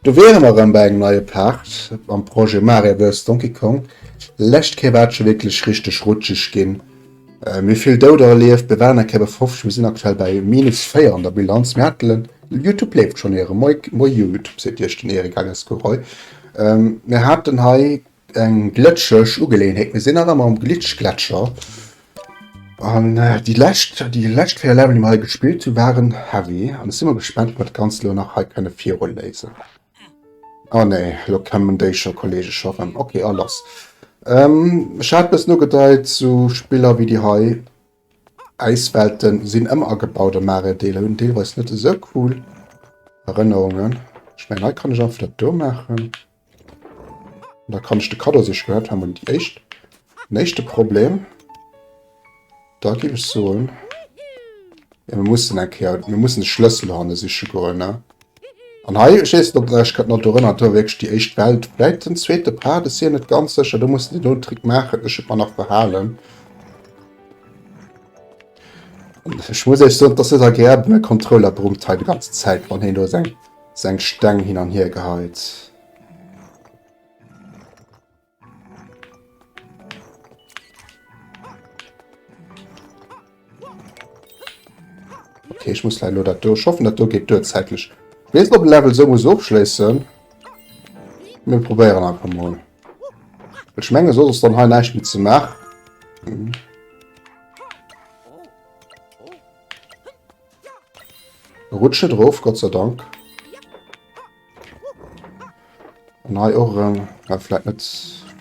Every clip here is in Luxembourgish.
Do wiere mer erëm bei engem neie Part am Projet Mario vs Donkey Kong. Lescht Kéier war et scho wierklech richteg rutscheg ginn. Mir hu vill Douder erlieft, mir waren eng Kéier bei 50, mir sinn aktuell bei minus 4 an der Bilanz. Mir haten, Youtube leeft schonn erëm, moi, moi Youtube seet iech den Eric alias Kuroy. Mir haten hei Eng glëtscheg Ugeleeënheet. Mir sinn nach ëmmer um Glitschgletscher. An déi lescht, déi lescht 4 Level, déi mer hei gespillt hunn, waren heavy. An ech si mol gespannt, ob mer dat Ganzt elo nach hei kënne viru léisen. Oh nee, elo kommen déi scho, Kollege, scho rëm. Okay, a lass. Ech hat e bëssen ugedeit, sou Spiller wéi déi hei. Äiswelten sinn ëmmer agebaut am Mario Deeler, hunn deelweis net esou cool Erënnerungen. Ech mengen hei kann ech einfach dat do maachen. Da kann ech de Kaddo siche goen. Dat war mol déi éischt, den éischte Problem. Da géif ech soen, ja, mir mussen eng Kéier, mir mussen de Schlëssel hanne siche goen, ne? An hei, ech weess net, ob der iech kënnt nach dorënnert, do wierklech déi éischt Welt, vläit den zweete Part, ech sinn net ganz sécher, do mussen déi do en Trick maachen, ech huet mer nach behalen. Ech muss iech soen, et ass net agreabel, mäi Controller brummt hei déi ganz Zäit, wann hien do seng, seng Steng hin an hier geheit. Okay, ich muss leider dat do. Ich hoffen, dat do geht duer zäitlech. Ich weess net, ob Level sou muss ofschléissen. Mir probéieren einfach mol. Ech menge soss ass dann hei näischt méi ze maachen. Rutsch net erof, Gott sei Dank. An hei och erëm, ja, vläit net,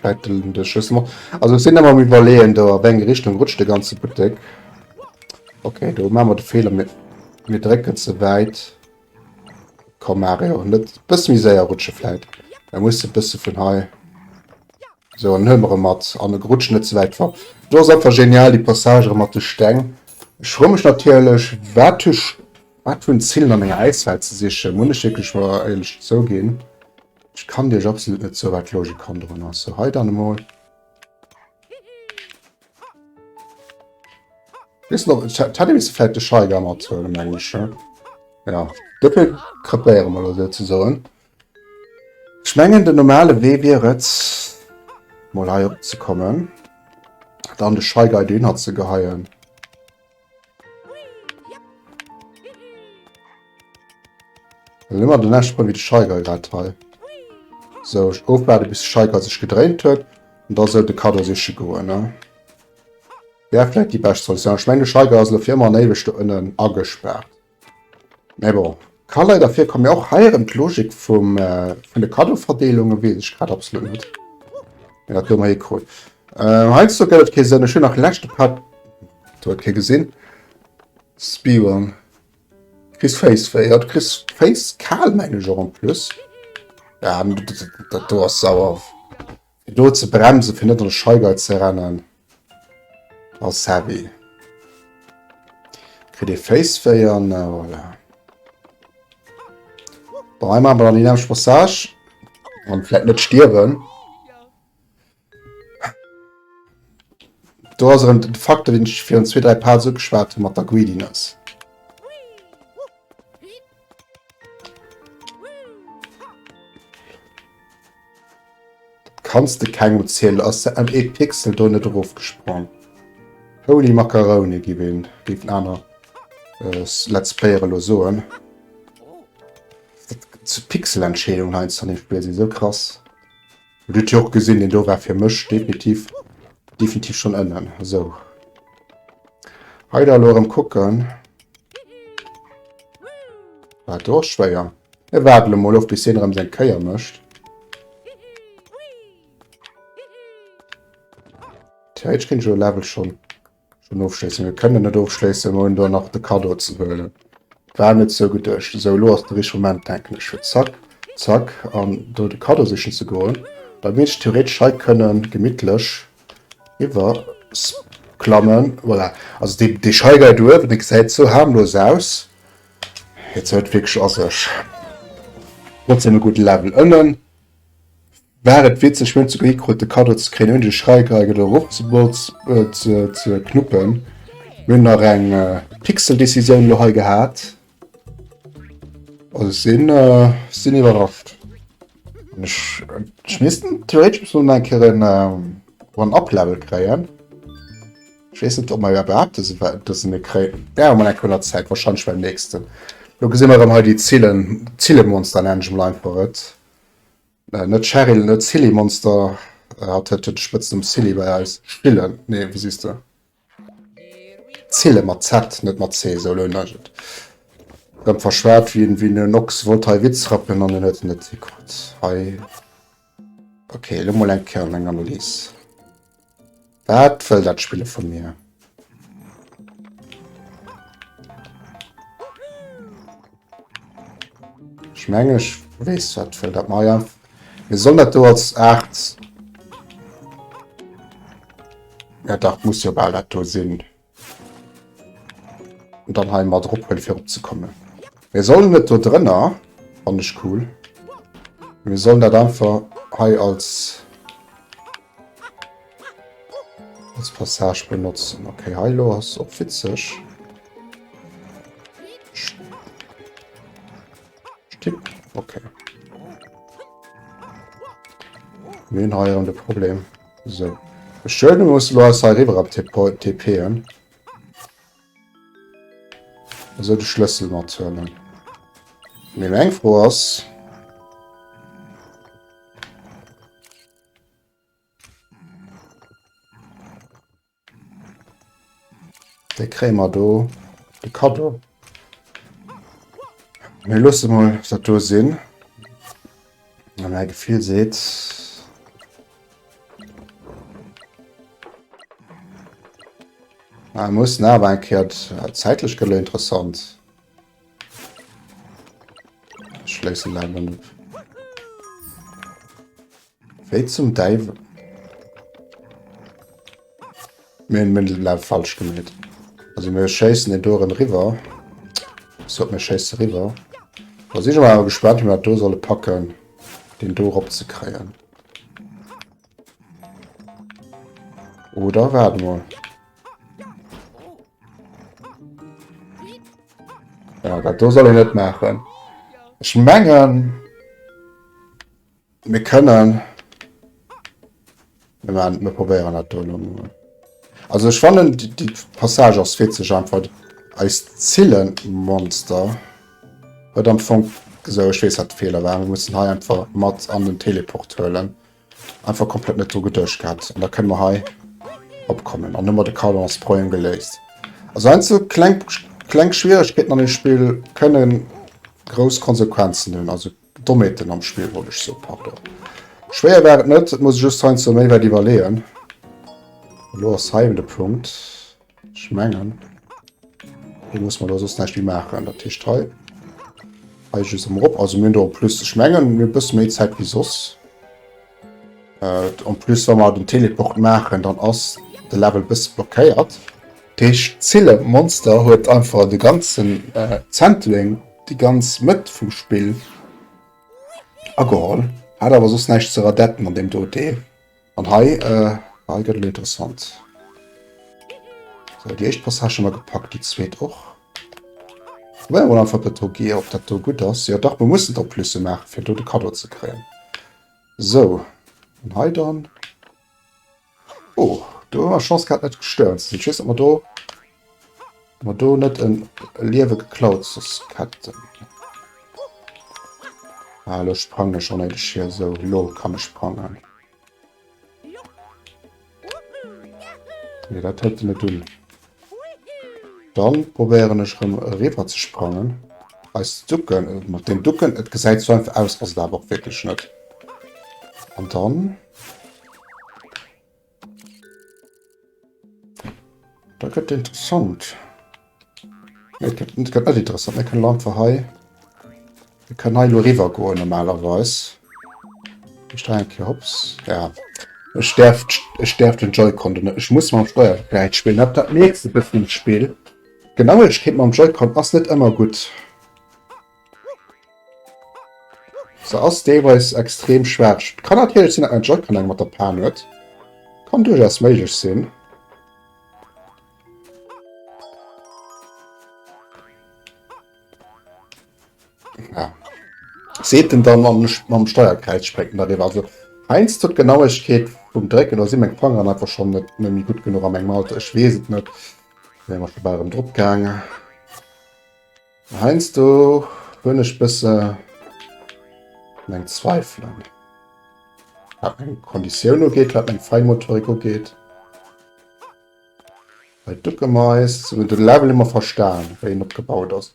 vläit den, de Schlëssel mat. Also ech sinn ëmmer am Iwwerleeën do, a wéi eng Richtung rutscht de ganze Buttek. Okay, do maache mer de Feeler, mir, mir drécken ze wäit. Komm Mario, net bësse méi séier rutsche vläit. Da muss de bësse vun hei. Sou, an huele mer e mat an e rutschen net ze wäit fort. Do ass einfach genial déi Passage erëm mat de Steng. Ech froe mech natierlech, wat hu Wat hunn d'Zillen an enger Äiswelt ze sichen? Muss ech wierklech mol éierlech zouginn. Ech kann Iech absolut net soen, wat d'Logik hannendrun ass. Sou, hei dann emol. Weess net, ob, et hätt ee misse vläit de Scheiger mathuelen, mengen ech, ne? Ja, dofir krepéiere mer elo souzesoen. Ech mengen, den normale Wee wier et, mol hei eropzekommen, dann de Shy Guy dohinner ze geheien. Ëmmer den nächste Sprong wéi de Shy Guy grad hei. Sou, ofwaarde bis de Shy Guy sech gedréint huet an da sou de Kaddo siche goen, ne? Wär vläit déi bescht Solutioun. Ech mengen de Shy Guy ass elo fir ëmmer an éiweg do ënnen agespaart. Mä bon, ka leider virkommen. Mee och hei erëm d'Logik vum, vun de Kaddoverdeelunge weess ech grad absolut net. Mee dat hu mer hikrut. Heiansdo gëtt et kee Sënn. Ech hunn nach leschte Part, do huet kee gesinn. Speedrun. Kriss Féiss wéi? Ja, du kriss Féiss kal, mengen ech och en plus. Ja, dat do ass sauer. Fir do ze bremsen, fir net an de Shy Guy ze rennen, ass heavy. Kritt ee Féiss wéi an voilà. Bon, hei maache mer dann déi nämmlecht Passage. An vläit net stierwen. Do ass erëm de Faktor, deen ech virun zwee, dräi Parts ugeschwat hu mat der Greediness. Dat kanns de kengem zielen, ass de ëm ee Pixel do net erofgesprong. Holy Macaroni, géif een, géifen aner Let's Player elo soen. Pixelentscheedungen heiansdo an deem Spill si sou krass. Dir hutt jo och gesinn, deen do war fir mech definitiv, definitiv schonn ënnen. Esou. Hei da elo erëm kucken. War do och schwéier. Mir waarden elo mol of, bis hien erëm seng Kéier mécht. Theoretesch kéint ech elo Level schonn Schon ofschléissen. Mir kënnen net ofschléissen, mir hunn do nach de Kaddo ze huelen. War net sou geduecht. Esou, elo ass de richtege Moment, denken ech, fir zack, zack an do de Kaddo sichen ze goen. Da misst ech theoretesch hei kënnen gemittlech iwwer klammen. Voilà. Also dee, dee Shy Guy do uewen, dee gesäit sou harmlos aus. Hie huet wierklech a sech. Trotzdem e gudde Level ënnen. War et witzeg, mir hunn souguer hikrut de Kaddo ze kréien ouni de Schreigeiger do erof ze ze knuppen. Mir hunn nach eng Pixel-Decisioun elo hei gehat. Also ech sinn, ech sinn iwwerrascht. An ech, ech missten theoretisch bis eng Kéier en ähm, One-Up-Level kréien. Ech weess net, ob mer iwwerhaapt dëse, dësen kréien. Ja, mal eng Kéier Zäit, wahrscheinlich beim nächsten. Lo gesi mer erëm hei déi Zillen, Zillemonster nennen ech mol einfach et. Äh, net Cheryl, net Silly Monster. Äh, hat huet de Spëtznumm Silly bei eis. Spillen, nee, wéi sees de? Zille mat Z, net mat C, sou elo hunn ech et rëm verschwat, wéi en wéi en Ochs wollt hei Witz rappen an en huet en net hikrutt. Hei, ok, elo mol eng Kéier eng Analys. Wat wëll dat Spille vu mir? Ech mengen ech weess wat wëll dat mei. Mir sollen dat do als Aart Ja dach muss jo bal dat do sinn. Und dann hei mat drop huelen fir op ze kommen. Mir sollen net do drënner, fand ech cool. Mir sollen dat einfach hei als als Passage benutzen. Okay, hei lo ass och witzeg. Stipp, okay. Mir hunn hei de Problem. So. Ech schwören, mir musse lo eis hei riwwer am TPen. Also de Schlëssel mathuelen. Mee meng Fro ass... Wéi kréie mer do de Kaddo? Mir loosse mol dat do sinn. A mäi Gefill seet. Ah, mussen awer eng Kéier zäitlech gëtt elo interessant. Ech schléissen dat dann op. Wéi zum Däiwel? Mir hunn den Level falsch gemeet. Also mir schéissen den do erëm riwwer. Sot mir schéisse riwwer. Da si ech awer gespannt, wéi mir dat do solle packen, den do erop ze kréien. Oder waart mol. Ja, dat do soll een net maachen. Ech mengen. Mir kënnen mir maachen, mir probéieren dat do elo mol. Also ech fannen déi, déi Passage ass witzeg einfach. Eist Zillenmonster huet am Fong esou, ech weess wat de Feeler war, mir mussen hei einfach mat an den Teleport huelen. Einfach komplett net dru geduecht gehat. An da kënne mer hei opkommen. An hu mer de Kader als Problem geléist. Also einzel kleng, kleng Schwieregkeeten an dem Spill kënnen grouss Konsequenzen hunn. Also Dommheeten am Spill wollt ech soen, pardon. Schwéier war et net, et muss ee just heiansdo méi wäit iwwerleeën. Elo ass hei eben de Punkt. Ech mengen, do muss mer da soss näischt méi maachen. Dat heescht hei, hei just erëm erop. Also mir hunn do en plus, ech mengen, mir hu e bësse méi Zäit wéi soss. En plus, wa mer den Teleport maachen, dann ass de Level e bësse blockéiert. Dat heescht, d'Zille-Monster huet einfach de ganzen Zentling, déi ganz Mëtt vum Spill ageholl, hat awer soss näischt ze radetten an deem do Deel. An hei, hei gëtt elo interessant. Sou, déi éischt Passage hu mer gepackt, déi zweet och. Probéiere mol einfach, ob dat do geet, ob dat do gutt ass. Jo dach, mer mussen der Plusse maachen, fir do de Kaddo ze kréien. Sou, an hei dann. Oh, do hu mer Chance gehat net gestuerwen ze sinn. Ech weess net, ob mer do, ob mer do net en Liewe geklaut soss hätten. Ah, elo sprangen ech onnéideg hier. Sou, elo kann ech sprangen. Nee, dat hëlt en net un. Dann probéieren ech erëm eriwwer ze sprangen. Eis Ducken, mat dem Ducken, et gesäit sou einfach aus, ass et awer och wierklech net. An dann... Da gëtt interessant. Nee, et gëtt, et gëtt net interessant. Mir kënnen einfach hei... Mir kënnen hei elo riwwer goen normalerweis. Ech dra eng Kéier hops. Ja. Ech däerf, ech däerf den Joy-Con do net. Ech muss mam Steuergerät spillen. Dat, dat mierks de bëssen im Spill. Genauegkeet mam Joy-Con ass net ëmmer gutt. Se ass deelweis extrem schwaach. Kann natierlech sinn, datt mein Joy-Con eng mat der Pan huet. Kann duerchaus méiglech sinn. Ja. Seet en dann an mam Steierkräiz spréngt en da riwwer. Also heiansdo d'Genauegkeet vum Drécken, do si meng Fangeren einfach schonn net méi gutt genuch a mengem Alter, ech weess et net. Wäre mer scho bal erëm drop gaang. Heiansdo hunn ech bësse meng Zweifelen, wat meng Konditioun ugeet, wat meng Feinmotorik ugeet. Hei ducke mer eis. Mir hunn de Level ëmmer verstan, wéi en opgebaut ass.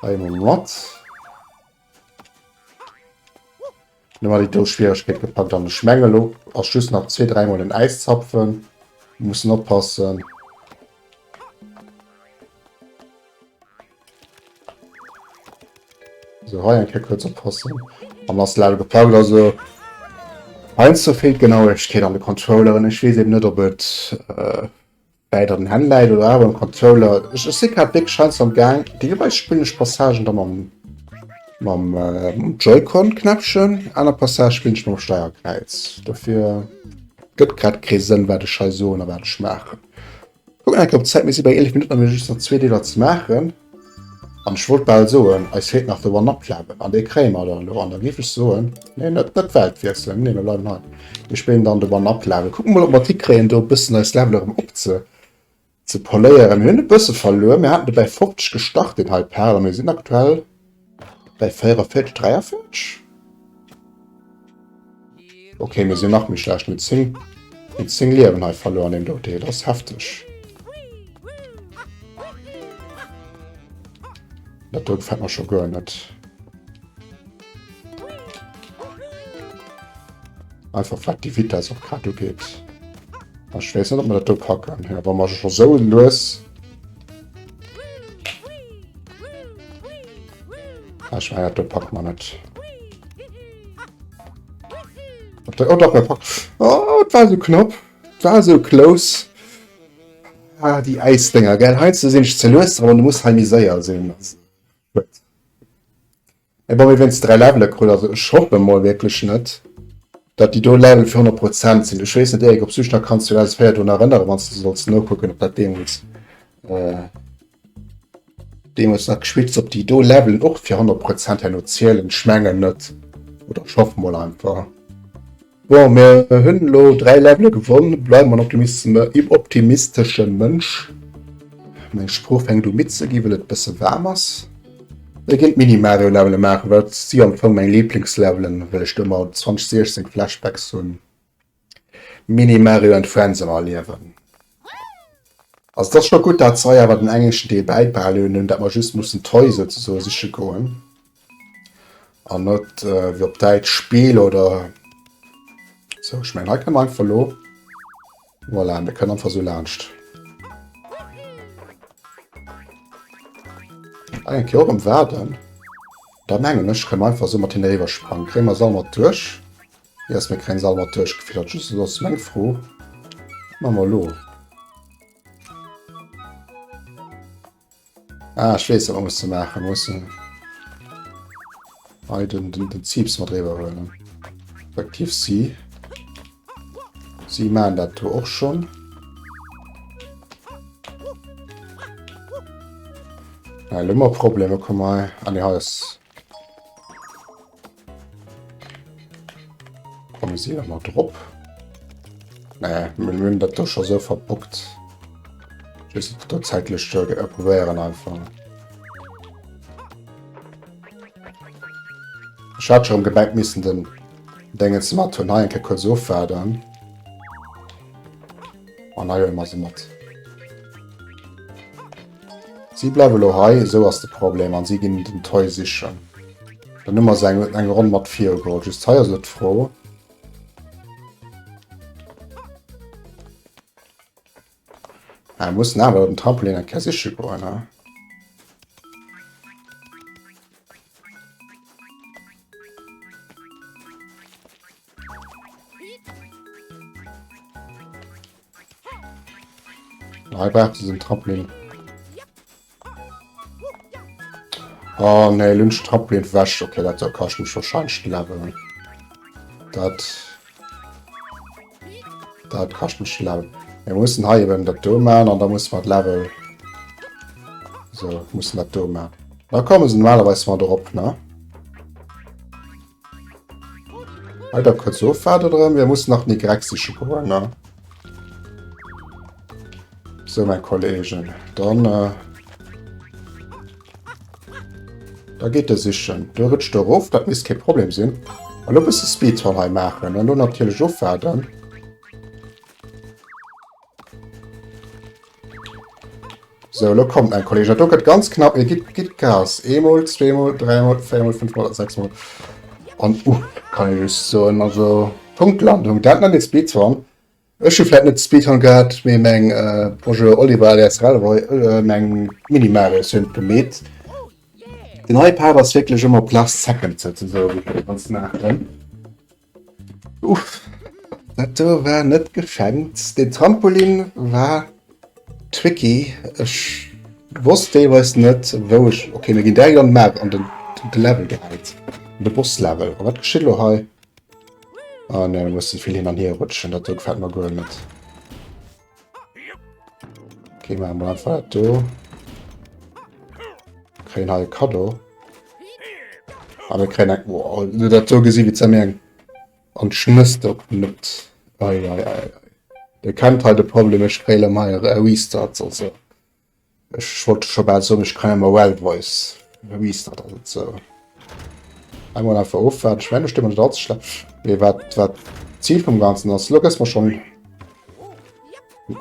Hei hu mer mat. Dann hu mer déi do Schwieregkeet gepackt an ech menge lo ass just nach zwee, dräimol den Äiszapfen. Mir mussen oppassen. So hei eng Kéier kuerz oppassen. An ass Level gepackt. Also heiansdo feelt d'Genauegkeet an de Controlleren. Ech weess eben net, ob et äh, wäit an den Hänn läit oder awer am Controller. Ech, ech si grad wierklech heiansdo am Gaang. Deelweis spillen ech Passagen da mam, mam, äh, mam Joy-Con-Knäppchen, aner Passage spillen ech mam Steierkräiz. Dofir gëtt grad kee Sënn, wat ech hei soen a wat ech maachen. Kucken eng Kéier op d'Zäit, mir si bei 11 Minutten a mir hu just nach zwee Deeler ze maachen. An ech wollt bal soen, eis feelt nach de One-Up-Level an dee kréie mer dann elo. An da géif ech soen, nee, net, net d'Welt wiesselen, nee, mir bleiwen hei. Mir spillen dann de One-Up-Level. Kucke mol, ob mer et hikréien, do e bëssen eis Level erëm opze ze poléieren. Mir hunn e bësse verluer, mir haten do bäi 50 gestart, deen hei Part, a mir sinn aktuell bäi 44, 43? Okay, mir sinn nach méi schlecht. Mit 10, mit 10 Liewen hei verloren an dem do Deel. Das ist heftig. Dat do gefällt mir schon gar net. Einfach wat die Vitesse och grad ugeet. Ich weiß nicht, ob wir dat do packen. Ja, wa mer schon so lues. Ah, ich meine, dat do packen wir net. Oh, doch, mir packen. Oh, et war so knapp. Et war so close. Ah, déi Äisdénger, gell? Heiansdo sinn ech ze lues dran an du muss hei méi séier sinn. Gutt. Mee bon, mir wéinst 3 Levele krut. Also ech hoffe mol wierklech net, datt déi do Level fir 100 Prozent sinn. Ech weess net, Eric, ob s du dech nach kanns 2004 drun erënneren, wann s de solls nokucken, ob dat deemools äh, Deemols nach geschwitzt op déi do Levelen och fir 100 Prozent herno zielen. Ech mengen net. Oder ech hoffe mol einfach. Bon, mir hunn elo 3 Levele gewonn. Bleiwen mer en optimistesche Mënsch. Meng Sprooch fänkt u midd ze ginn, well et bësse waarm ass. Mir ginn d'Mini-Mario-Levele maachen, well dat si am Fong meng Liblingslevelen, well ech do ëmmer 2016 Flashbacks hunn. Mini Mario and Friends ëmmer erliewen. Also et ass scho gutt dat se hei awer den engleschen Deel bäibehalen hunn, dat mer just mussen d'Toy souzesoe siche goen an net wéi op Däitsch Spiel oder sou. Ech mengen hei kënne mer einfach elo, voilà, mir kënnen einfach sou laanscht. Hei eng Kéier och erëm waarden, da mengen ech kënne mer einfach sou mat hinne eriwwer sprangen. Kréie mer se all mat duerch? Yes, mir kréien se all mat duerchgefiddert. Just elo ass meng Fro, wat maache mer elo? Ah, ech weess, wat mer musse maachen. Mer mussen hei den, den, den Zieps mat eriwwer huelen. Respektiv si. Si maachen dat do och schonn. Ah, elo hu mer Problemer. Komm hei. Ah, nee, hei ass... Komme si da mat drop? Nee, mir hunn dat do scho sou verbockt. Just do zäitlech ze äh, probéieren einfach. Ech hat schon gemengt missen den Dingens mat hunn. Hei eng Kéier kuerz ofwaarden. An hei huele mer se mat. Si bleiwe lo hei, esou ass de Problem, an si ginn den Toy sichen. Dann hu mer se eng, eng Ronn mat virgeholl. Just hei ass lo d'Fro. Ah, mussen awer den Trampolin eng Kéier siche goen, ne? Hei braucht se den Trampolin. Oh nee, Lynch Trampolin wäscht. Okay, dat da kascht mich wahrscheinlich den Level. Dat dat kascht mich den Level. Wir müssen hei eben dat do machen an da muss man Level so müssen dat do machen. Da kommen se normalerweise mal drop, ne? Hei da kuerz ofwaarden erëm. Mir mussen nach den Y siche goen, ne? Sou, meng Kollegen, dann äh, da geet de sichen. Do rutscht de erof, dat misst kee Problem sinn. An lo bësse Speedrun hei maachen an lo natierlech ofwaarden. Sou, lo kommt mein Kolleg. Dat do gëtt ganz knapp. Mir gitt, gitt Gas. Eemol, zweemol, dräimol, véiermol, fënnfmol, sechsmol. An uh, kann ech just soen, also Punktlandung, dat nennt ee Speedrun. Ech hu vläit net Speedrun gehat, mee meng äh, Bonjour Oliver alias Ralroy, äh, meng Mini-Marios hunn et gemeet. Den hei Part ass wierklech ëmmer op last second souzesoen, wéi ech dat ganz maachen. Uff, dat do war net geschenkt. Den Trampolin war tricky. Ech wosst deelweis net, wou ech. Okay, mir ginn direkt an d'Map, an den, de Level gehäit. An de Boss-Level. A wat geschitt elo hei? Ah ne, mir mussen vill hin an hier rutschen. Dat do gefält mer guer net. Okay, machen wir einfach dat do. Kréien hei e Cadeau. A mir kréien eng... Wow, du dat do gesi wéi ze mir eng an d'Schnëss do knuppt. Ei, ei, ei, ei. Dir kennt hei de Problem, ech kréie lo mei e Restart, also. Ech wollt scho bal soen, ech kréien ëmmer Wild Voice. Restart ass et sou. Einmal einfach ofwaarden. Ech mengen, do sti mer net allze schlecht. Mee wat, wat d'Zil vum Ganzen ass, lo gëss mer schonn.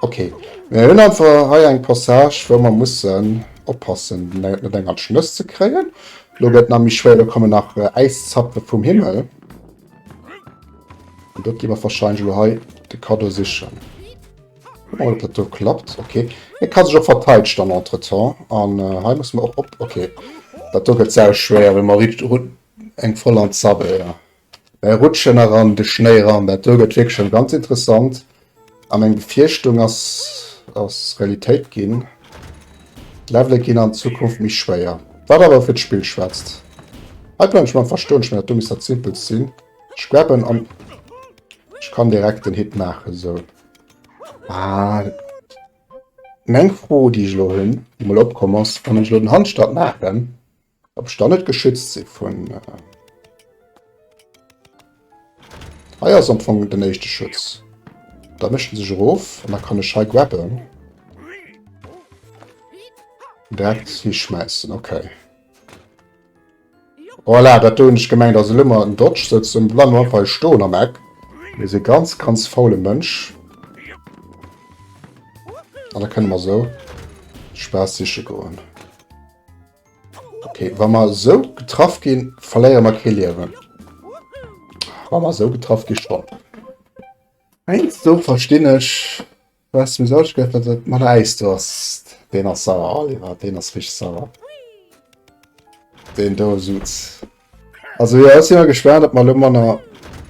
Okay. Mir hunn einfach hei eng Passage, wou mer mussen oppassen, net eng an d'Schnëss ze kréien. Lo gëtt nach méi schwéier, lo kommen nach äh, Äiszapfe vum Himmel. An dort gi mer wahrscheinlich lo hei de Cadeau sichen. Guck mal, ob dat do klappt. Okay. E ka sech och verteidegt dann entretemps. An äh, hei muss man och op. Okay. Dat do gëtt sau schwéier, well mer eng voll an d'Sabbel, ja. Mir rutschen eran de Schnéi eran. Dat do gëtt wierklech schon ganz interessant. A meng Befierchtung ass ass Realitéit ginn. D'Levele ginn an Zukunft méi schwéier. Wat awer fir d'Spill schwätzt. Hei bleiwen ech mal verstoen. Ech mengen, dat do misst dat simpelst sinn. Ech grabben an ech kann direkt den Hit maachen. Sou. Ah, meng Fro, déi ech elo hunn, déi mol opkomm ass, wann ech elo den Handstand maachen, ob ech dann net geschützt si vun. Äh Hei ass am Fong den éischte Schutz. Da mécht en sech erof an da kann ech hei grabben. Direkt hischmäissen, okay. Voilà, dat do hunn ech gemengt ass elo mol en Dodge sëtzt en bleiwen mer einfach hei stoen am Eck. Mir si ganz ganz faule Mënsch. An da kënne mer sou Spaass siche goen. Okay, wa mer sou getraff ginn, verléiere mer kee Liewen. Wa mer sou getraff gi schonn. Heiansdo verstinn ech Was mir Sorg gëtt, dat et mat Äis do ass. Deen ass sauer, Oliver, deen ass richteg sauer. Deen do Suz. Also jo, ech si mal gespaant, ob mer elo manner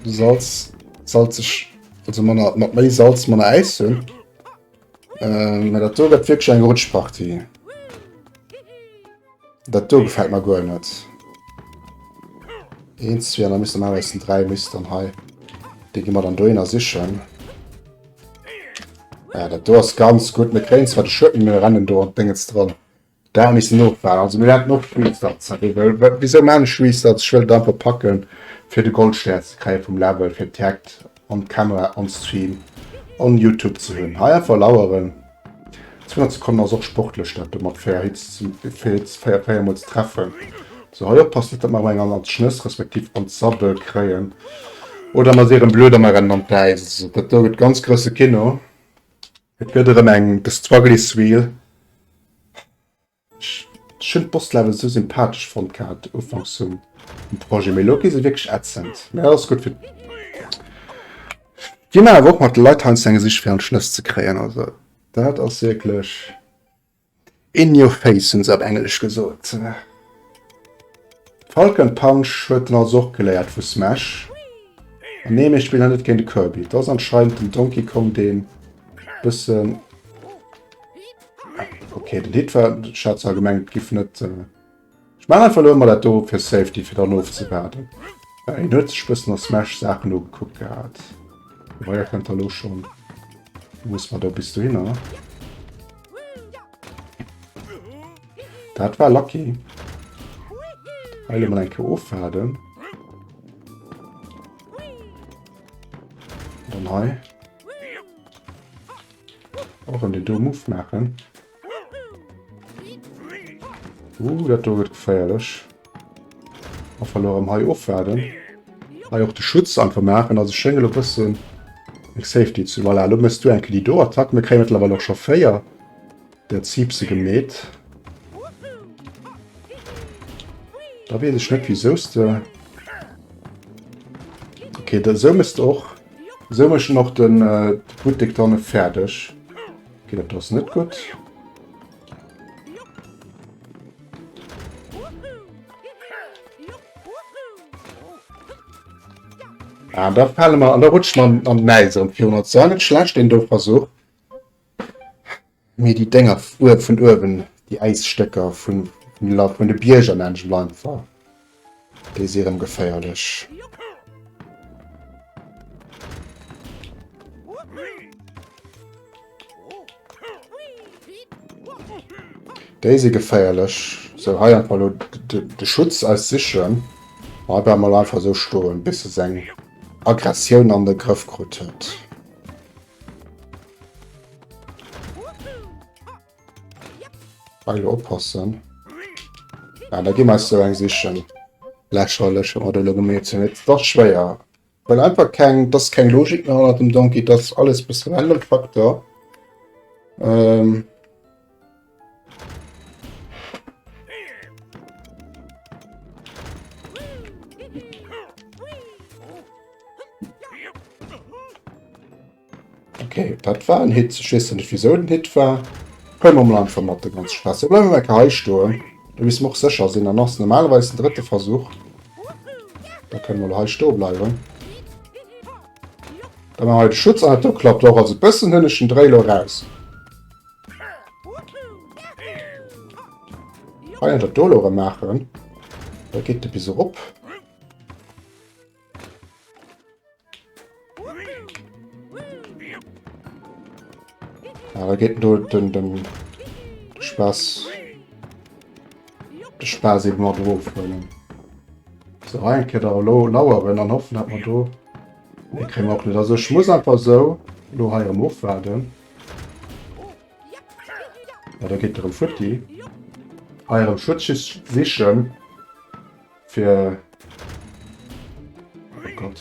Salz, salzeg, also manner, mat méi Salz manner Äis hunn. Ähm, mä dat do gëtt wierklech eng Rutschpartie. Dat do gefällt mer guer net. Eins, zwei, an da müssen wir den drei müssen dann hei. Die gehen wir dann dohinner sichern. Ja, dat do ass ganz gut. Mir kréien zwar de Schued, mir rennen do an d'Déngens dran. Da müssen nofalen. Also mir werden och Restarts haben. Wieso machen ich Restarts? Ich will et einfach packen, fir de Goldstern ze kréien vum Level, fir direkt on Camera, on Stream, on YouTube ze hunn. Hei einfach laueren. 200 Sekonnen ass och sportlech dat do mat 4 Hits, 4 Hits, 4, 4 mol ze treffen. So hei oppassen, net dat mer eng an d'Schnëss respektiv an d'Sabbel kréien. Oder mer si erëm blöd a mer rennen an d'Äis. Also dat do gëtt ganz grousse Kino. Et gëtt erëm eng The Struggly Wheel. Ech hunn d'Boss-Level sou sympathesch fonnt gehat ufanks vum Projet, mee elo gi se wierklech ätzend. Mee dat ass gutt fir Gi mer awer och mat de Leit heiansdo eng Sich fir an d'Schnëss ze kréien. Also dat ass wierklech in your face, hunn se op Englesch gesot. Falcon Punch huet en also och geléiert vu Smash. An nee, mir spillen net géint de Kirby. Dat ass anscheinend den Donkey Kong, deen bëssen Okay, den Hit war ech hat zwar gemengt, et giff net. Äh, ech maachen einfach elo ëmmer dat do fir Safety, fir dann ofzewaarden. Äh, en huet sech bëssen a Smash-Saachen ugekuckt gehat. Wobei, er kënnt elo schonn. Muss man do bis dohinner? Dat war lucky. Heile mal eng Kéier ofwaarden. Dann hei. Och erëm den do Move maachen. Uh, dat do gëtt geféierlech. A verlo erëm hei ofwaarden. Hei och de Schutz einfach maachen. Also schénge lo bëssen eng Safety zu. Voilà, lo mëss du eng Kéier déi do Attack. Mir kréie mëttlerweil och scho 4 der Ziipse gemeet. Da weess ech net, wieso de... Okay, da, so mëss du och. So méchen och den äh, Buttek dann fäerdeg. Okay, dat ass net gutt. Ah, da falle mer an da rutscht man an den Äis erëm virun. Dat war net schlecht, deen do Versuch. Mee déi Dénger vun uewen, déi Äisstécker vun vun de Bierger nennen ech emol einfach, déi si erëm geféierlech. Déi si geféierlech. Sou, hei einfach elo de Schutz eis sichen. Hei bleiwe mer elo einfach esou stoen, bis e seng Aggressioun an de Grëff krut huet. Elo oppassen. Ja, da gi mer eis sou eng sichen. Lächerlech, wat mer do elo gemeet hunn. Et ass schwéier. Well einfach keng, das keng Logik mehr hannert dem Donkey, das alles bis random Faktor. Ähm. Okay, dat war en Hit. Ech weess net, wieso den Hit war. Huele mer mol einfach mat de ganze Spaass. Da bleiwe mer eng Kéier hei stoen. Da bis mer och sécher sinn. Dann ass normalerweis den drëtte Versuch. Da kënne mer elo hei stoe bleiwen. Da maache mer hei de Schutz an. Dat do klappt och. Also e bëssen hunn ech den Dréi elo raus. Hei an dat do elo erëm maachen. Da geet de bis erop. Ja, da geht do den, den Spaß de Spaß eben mat ofhuelen. So eng Kéier da lo laueren an hoffen, dat mer do Nee, kréie mer och net. Also ech muss einfach sou lo hei erëm ofwaarden. Ja, da geet erëm futti. Hei erëm Schutz sichen. Fir Oh Gott.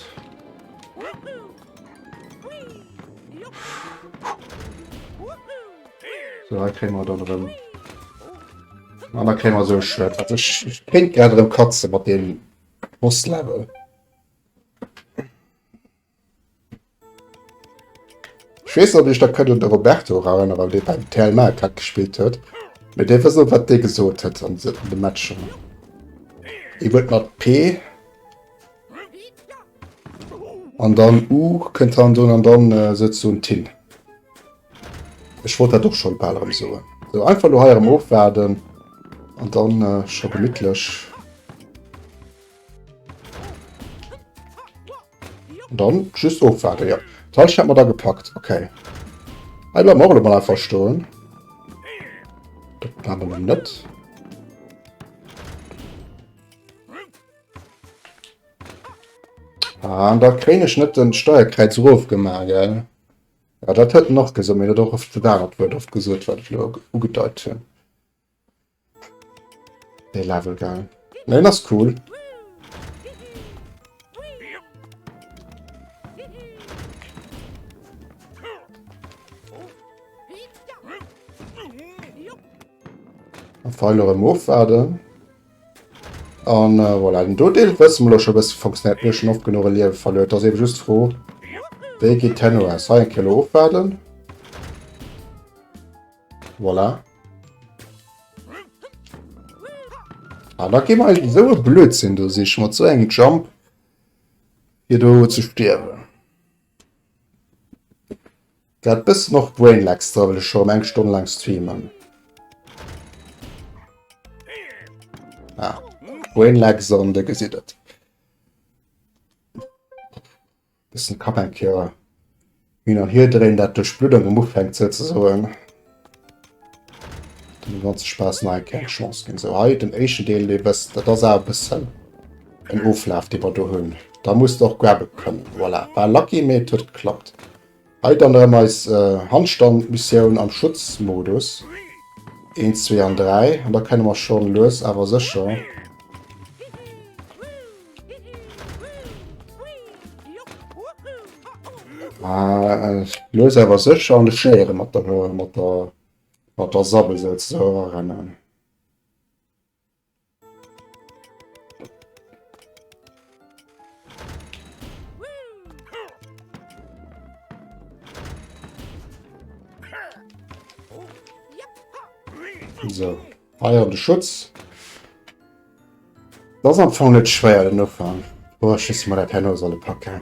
So, hei kréie mer dann erëm. An da kréie mer esou e Schwert. Also ech, ech kéint grad erëm katze mat deem Boss-Level. Ech weess net, ob Iech da kënnt un de Roberto erënneren, dee beim TLM Attack gespillt huet. Mee dee wësst och, wat dee gesot huet an de Matcher. Ee huet mat P an dann U kënnt dann do an dann äh, souzesoen Tin. Ech wollt dat och schon bal erëm soen. So einfach lo hei erëm ofwaarden an dann äh, scho gemittlech. Dann just ofwaarden, ja. D'Halschent hat mer da gepackt, okay. Hei bleiwen mer och elo mol einfach stoen. Dat maache mer net. Ah, an da kréien ech net den Steierkräiz erofgemaach, gell? Ja, dat huet en och gesot, mee dat och oft dat anert Wuert oft gesot, wat ech elo ugedeit hunn. Dee Level geil. Nee, das ist cool. Pfeiler im Ofwaarden. An äh, voilà, den do Deel wësse mer lo scho bësse funktioniert. Mir schon oft genuch e Liewe verluer. Das eben just d'Fro, wéi geet Tenno aus? Hei eng Kéier ofwaarden. Voilà. Ah, da gi mer esou e Blödsinn do sich mat sou engem Jump fir do ze stierwen. Dat bëssen och Brainlags dra, well ech scho eng Stonn laang streamen. Ah, Brainlags an de gesitt et. Bëssen Kapp eng Kéier hin an hier dréinen, dat Duerchbluddung erëm ufänkt souzesoen. Dem ganze Spaass nach eng Kéier eng Chance ginn. Sou hei den éischten Deel, dee wësst, dat ass awer e bëssen en Oflaf, dee mer do hunn. Da muss de och grabbe kënnen. Voilà, war lucky, mee et huet geklappt. Hei dann erëm eis Handstandmissioun am Schutzmodus. 1, 2 an 3. An da kënne mer schonn lues awer sécher. Ah, lues awer sécher an de Schéiere mat der, mat der, mat der Sabbel souzesoen erarennen. So, hei an de Schutz. Das ass am Fong net schwéier den Ufank. Boah, ech weess, wéi mer dat herno solle packen.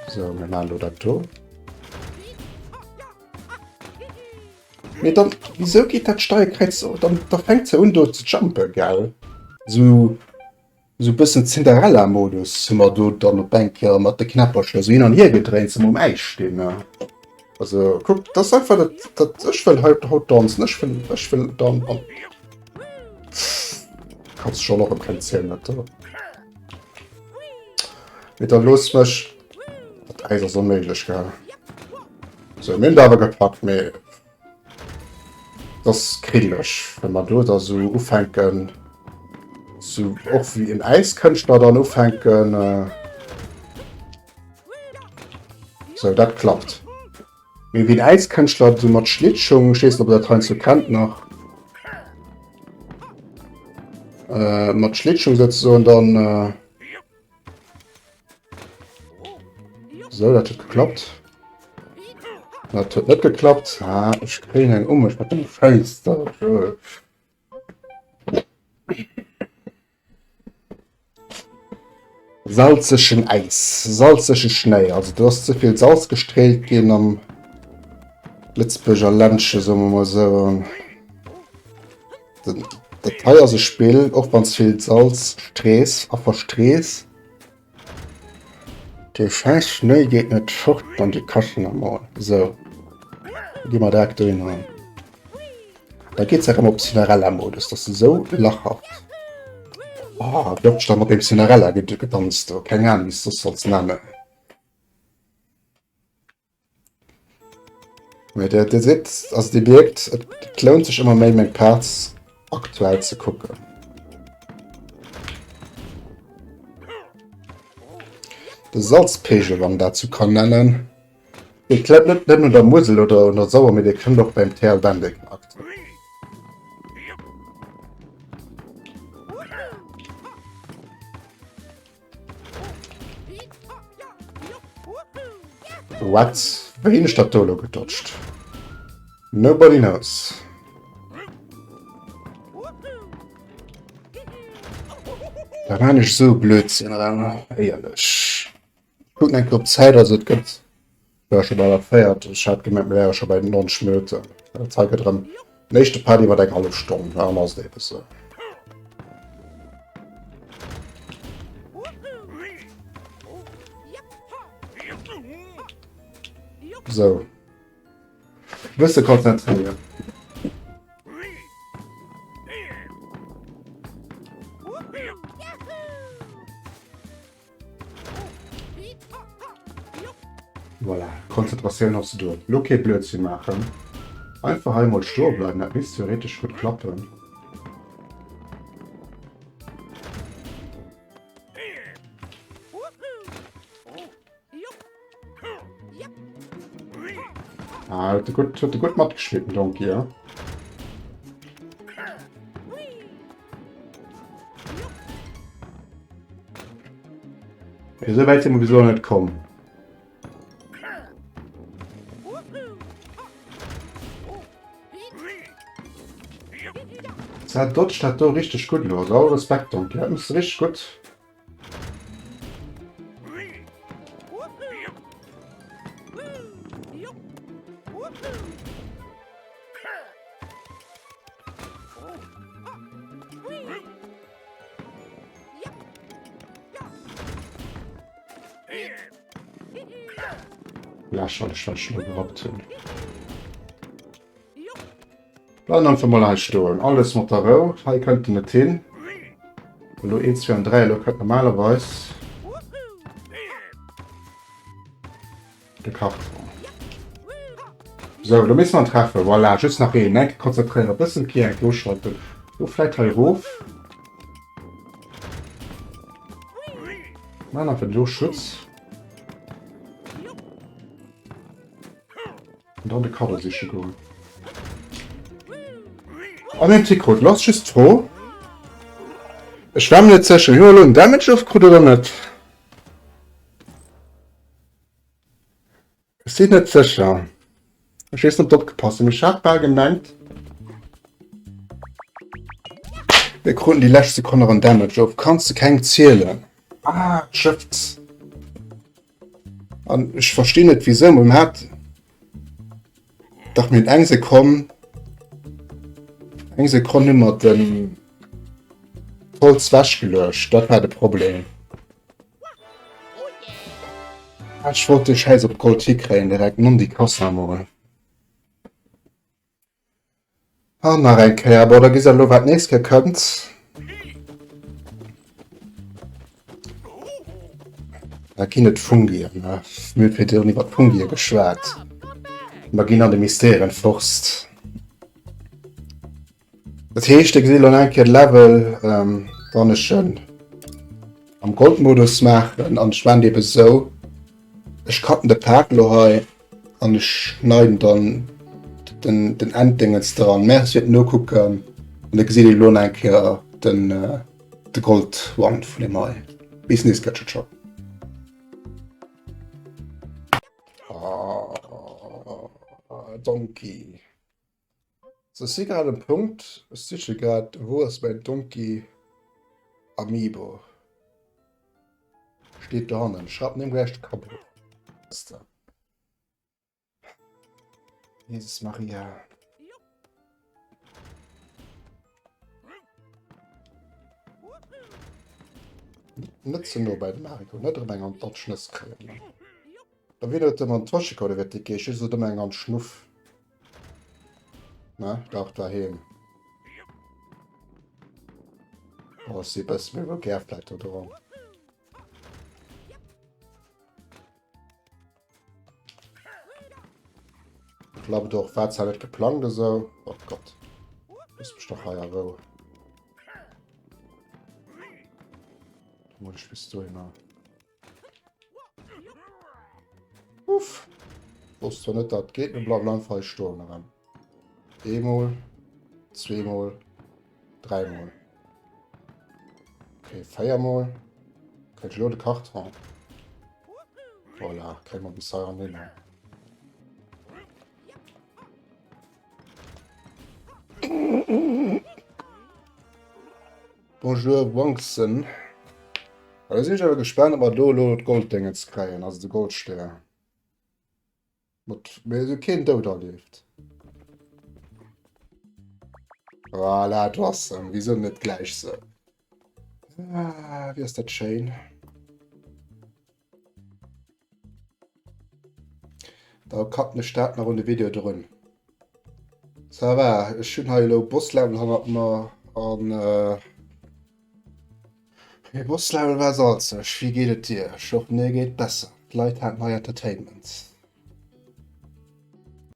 So, mir maachen elo dat do. Mee dann, wieso geht dat Steierkreuz so? Dann, da fänkt se un do ze jumpen, gell? So, so bëssen Cinderella-Modus hu mer do dann op eng Kéier mat de Knäppercher so hin an hier gedréint, se um Äis stinn. Ne? Also, kuck, das ist einfach dat, dat ech wëll haut, haut danzen, ech wëll, ech wëll dann an. Kannst schon noch keng Zähl net. Mee dann looss mech. Dat Äis ass onméiglech, gell? So, mir hunn et awer gepackt, mee dat ass kriddeleg, wenn mer do da sou ufänken, sou och wéi en Äiskënschtler dann ufänken. Äh, so, dat klappt. Mee wéi en Äiskënschtler sou mat Schlittschung, ech weess net, ob der dat heiansdo kennt nach, äh, mat Schlittschung souzesoen dann. Äh, So, dat huet geklappt. Dat huet net geklappt. Ah, ech kréien eng um mech mat dem Fenster. Salzeschen Äis, salzege Schnéi. Also do ass ze vill Salz gestreelt ginn am Lëtzebuerger Ländche, soe mer mol esou. Dat hei ass e Spill, och wann s vill Salz strees a verstrees, dee schäiss Schnéi geet net fort an déi Kachen am Mol. Sou, da gi mer direkt dohinner. Da geet se erëm op Cinderella-Modus, dat ass esou lachhaft. Oh, wéi oft ech da mat deem Cinderella gedanzt hu, keng Ahnung, wéi s de soss solls nennen. Mee dir, dir seet, also dir mierkt, et lount sech ëmmer méi meng Parts aktuell ze kucken. De Salzpegel, wann dat sou kann nennen, dee klëmmt net nëmmen un der Musel oder un der Sauer, mee dee klëmmt och beim TL Wendeken aktuell. What? Wéi hunn ech dat do elo gedodged? Nobody knows. Da maan ech sou Blödsinn erëm, éierlech. Kucken eng Kéier op d'Zäit, also et gëtt war scho bal erféiert. Ech hat gemengt, mir wäre scho bei 90 Minutten. Dat hei gëtt erëm den éischte Part iwwer eng hallef Stonn. Ja, dann ass et ebe sou. Sou. Bësse konzentréieren. Voilà, Konzentratioun ass do. Lo kee Blödsinn maachen. Einfach hei mol stoe bleiwen, dat misst theoretesch gutt klappen. Ah, huet de gutt, huet de gutt matgespillt, den Donkey, ja. Esou wäit si mer bis elo net komm. Dat dodgt dat do richteg gutt elo. Also all Respekt, Donkey. Dat muss richteg gutt. Lächerlech, wat ech elo gerappt hunn. Bleiwen einfach mol hei stoen. Alles mat der Rou. Hei kënnt en net hin. Elo 1, 2 an 3, elo kënnt normalerweis de Karton. Sou, elo misste mer en treffen. Voilà, just nach een. Enke konzentréieren, e bëssen d'Kéier enk loschalten. Do vläit hei erof. Maan einfach do Schutz. An dann de Kaddo siche goen. An en Tick krut. Lo ass just d'Fro. Ech war mir net sécher. Hu mer elo en Damage ofkrut oder net? Ech sinn net sécher. Ech weess net, ob opgepasst hunn. Ech hat bal gemengt, mir kruten déi lescht Sekonn nach en Damage of. Kanns de kengem zielen. Ah, d'Schëft. An ech verstinn net wieso, man hat dach mir eng Sekonn eng Sekonn hu mer den Holz wechgeluecht. Dat war de Problem. Ech wollt de Schäiss op Gold hikréien direkt non déi Kassa mol. An nach eng Kéier, bon da gesitt der elo wat d'nächst Kéier kënnt. Da ginn et Fungien, ne? Mir hu virdrun iwwer d'Fungie geschwat. Mer ginn an de Mysterienforst. Dat heescht, dir gesitt elo nach eng Kéier de Level, wann ech en am Goldmodus maachen an ech maachen et ebe sou, Ech cutten de Part lo hei an ech schneiden dann den, den Enddingens dran. Merci fir d'Nokucken an da gesitt Dir lo nach eng Kéier den, de Gold One vun deem hei. Bis nächst Kéier. Ciao, ciao. Ah, Donkey. So, ech si grad um Punkt, ech siche grad, wou ass mäin Donkey Amiibo? Steet dohannen. Ech rappen him gläich de Kapp of. Jesus Maria. Net ze no bei de Mario, net erëm eng an d'Schnëss kréien. Da wien huet ëmmer en Toshiko, der wéi déck geet, just ëmmer eng an d'Schnuff. Ne, dach daheem. Oh, ech si e bësse méi vulgär vläit do dran. Klappt och, war zwar net geplangt esou. Oh Gott. Looss mech dach hei a Rou. Da muss ech bis dohinner. Uff. Wosst zwar net, dat geht, mir bleiwen einfach hei stoen erëm. Eemol, zweemol, dräimol. Okay, véiermol. Kréien ech elo de Karton? Voilà, kréie mer bis hei an hinner. Bonjour Wangsen. Da sinn ech awer gespaant, ob mer do elo d'Golddéngens kréien, also de Goldstär. Mat mir esou keen Doud erlieft. Voilà, do ass en. Wieso net gläich sou? Ah, wéi ass dat schéin. Da cutten ech dat nach un de Video drun. Ça va, ech hunn hei elo Boss-Level hannert mer an äh, Boss-Level war salzeg. Wéi geet et dir? Ech hoffen dir geet besser. D'Leit haten hei Entertainment.